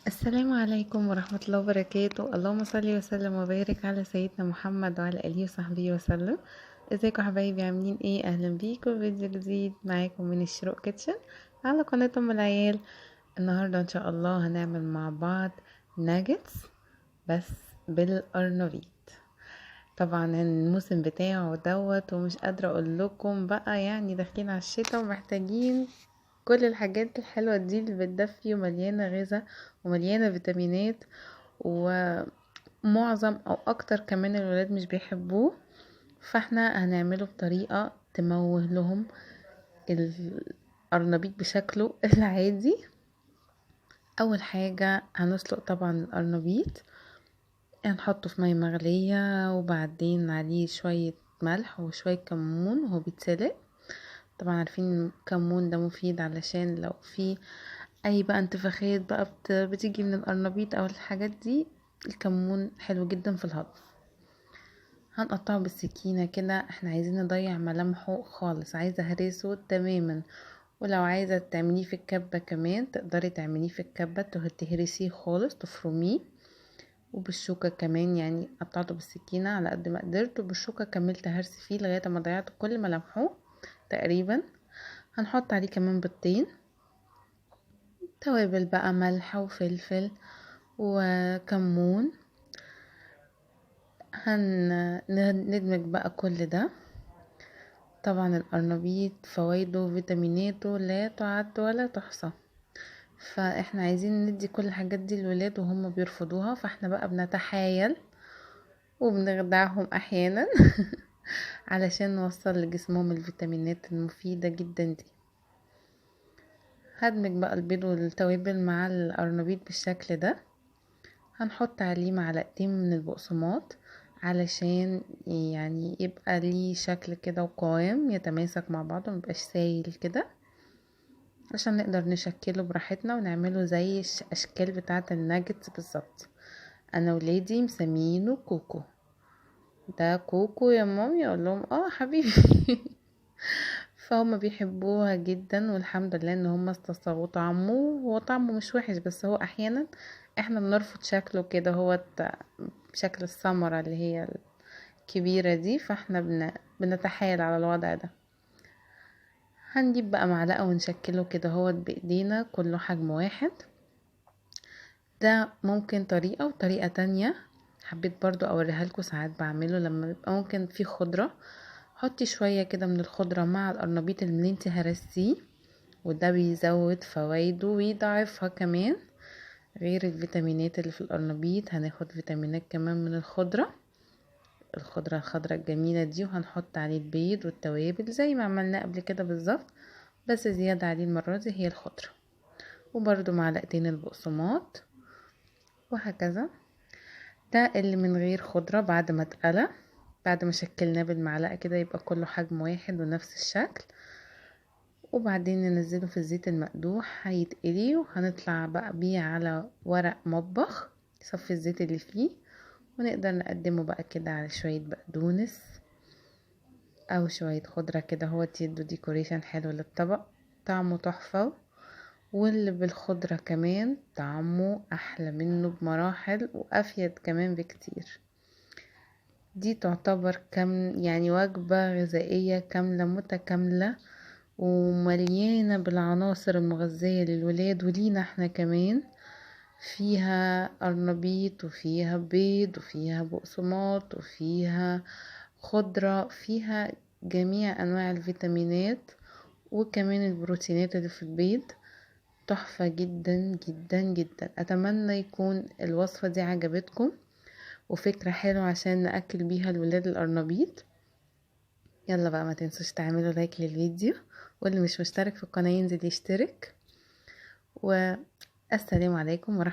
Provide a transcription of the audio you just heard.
السلام عليكم ورحمة الله وبركاته. اللهم صل وسلم وبارك على سيدنا محمد وعلى آله وصحبه وسلم. ازيكم يا حبايبي، عاملين ايه؟ اهلا بيكم في فيديو جديد معاكم من الشروق كيتشن على قناة ام العيال. النهاردة ان شاء الله هنعمل مع بعض ناجتس بس بالقرنبيط. طبعا الموسم بتاعه دوت، ومش قادرة اقول لكم بقى، داخلين على الشتاء ومحتاجين كل الحاجات الحلوة دي اللي بتدفي ومليانة غذاء ومليانة فيتامينات، ومعظم او اكتر كمان الولاد مش بيحبوه، فاحنا هنعمله بطريقة تموه لهم القرنبيط بشكله العادي. اول حاجة هنسلق طبعا القرنبيط، هنحطه في مية مغلية وبعدين عليه شوية ملح وشوية كمون وهو بيتسلق. طبعا عارفين الكمون ده مفيد علشان لو في اي بقى انتفاخات بقى بتيجي من القرنبيط او الحاجات دي، الكمون حلو جدا في الهضم. هنقطعه بالسكينة كده، احنا عايزين نضيع ملامحه خالص، عايزة اهرسه تماما. ولو عايزة تعمليه في الكبة كمان تقدري تعمليه في الكبة، تهرسيه خالص تفرميه، وبالشوكة كمان، قطعته بالسكينة على قد ما قدرت وبالشوكة كملت هرس فيه لغاية ما ضيعت كل ملامحه تقريبا. هنحط عليه كمان بيضتين، توابل بقى ملح وفلفل وكمون. هندمج بقى كل ده. طبعا القرنبيط فوائده وفيتاميناته لا تعد ولا تحصى، فاحنا عايزين ندي كل الحاجات دي للولاد وهم بيرفضوها، فاحنا بقى بنتحايل وبنخدعهم احيانا علشان نوصل لجسمهم الفيتامينات المفيدة جدا دي. هدمج بقى البيض والتوابل مع القرنبيط بالشكل ده. هنحط عليه معلقتين من البقسماط علشان يبقى ليه شكل كده وقوام يتماسك مع بعضه، ميبقاش سايل كده، عشان نقدر نشكله براحتنا ونعمله زي الاشكال بتاعه الناجتس بالظبط. انا ولادي مسمينه كوكو، ده كوكو يا مامي، اقول لهم اه حبيبي فهم بيحبوها جدا، والحمد لله ان هم استصاغوا طعمه. هو طعمه مش وحش، بس هو احيانا احنا بنرفض شكله كده، هو شكل الثمرة اللي هي الكبيرة دي، فاحنا بنتحايل على الوضع ده. هنجيب بقى معلقة ونشكله كده هو بايدينا كله حجم واحد. ده ممكن طريقة، وطريقة تانية حبيت برضو اوريها لكم، ساعات بعمله لما بيبقى ممكن في خضرة، حطي شوية كده من الخضرة مع القرنبيط اللي انت هرستيه، وده بيزود فوايده ويضاعفها كمان. غير الفيتامينات اللي في القرنبيط هناخد فيتامينات كمان من الخضرة، الخضرة الخضرة الجميلة دي، وهنحط عليه البيض والتوابل زي ما عملنا قبل كده بالظبط، بس زيادة عليه المرة دي هي الخضرة، وبرضو معلقتين البقسماط وهكذا. ده اللي من غير خضرة بعد ما اتقلى، بعد ما شكلناه بالمعلقة كده يبقى كله حجم واحد ونفس الشكل. وبعدين ننزله في الزيت المقدوح هيتقلي، وهنطلع بقى بيه على ورق مطبخ يصفي الزيت اللي فيه، ونقدر نقدمه بقى كده على شوية بقدونس او شوية خضرة كده، هو تدو ديكوريشن حلو للطبق، طعمه تحفة. واللي بالخضرة كمان طعمه احلى منه بمراحل وافيد كمان بكتير. دي تعتبر وجبة غذائية كاملة متكاملة ومليانة بالعناصر المغذية للولاد ولينا احنا كمان. فيها قرنبيط وفيها بيض وفيها بقسماط وفيها خضرة، فيها جميع انواع الفيتامينات وكمان البروتينات اللي في البيض. تحفة جدا جدا جدا. اتمنى يكون الوصفة دي عجبتكم وفكرة حلوة عشان نأكل بيها الولاد القرنبيط. يلا بقى ما تنسوش تعملوا لايك للفيديو، واللي مش مشترك في القناة ينزل يشترك. والسلام عليكم ورحمة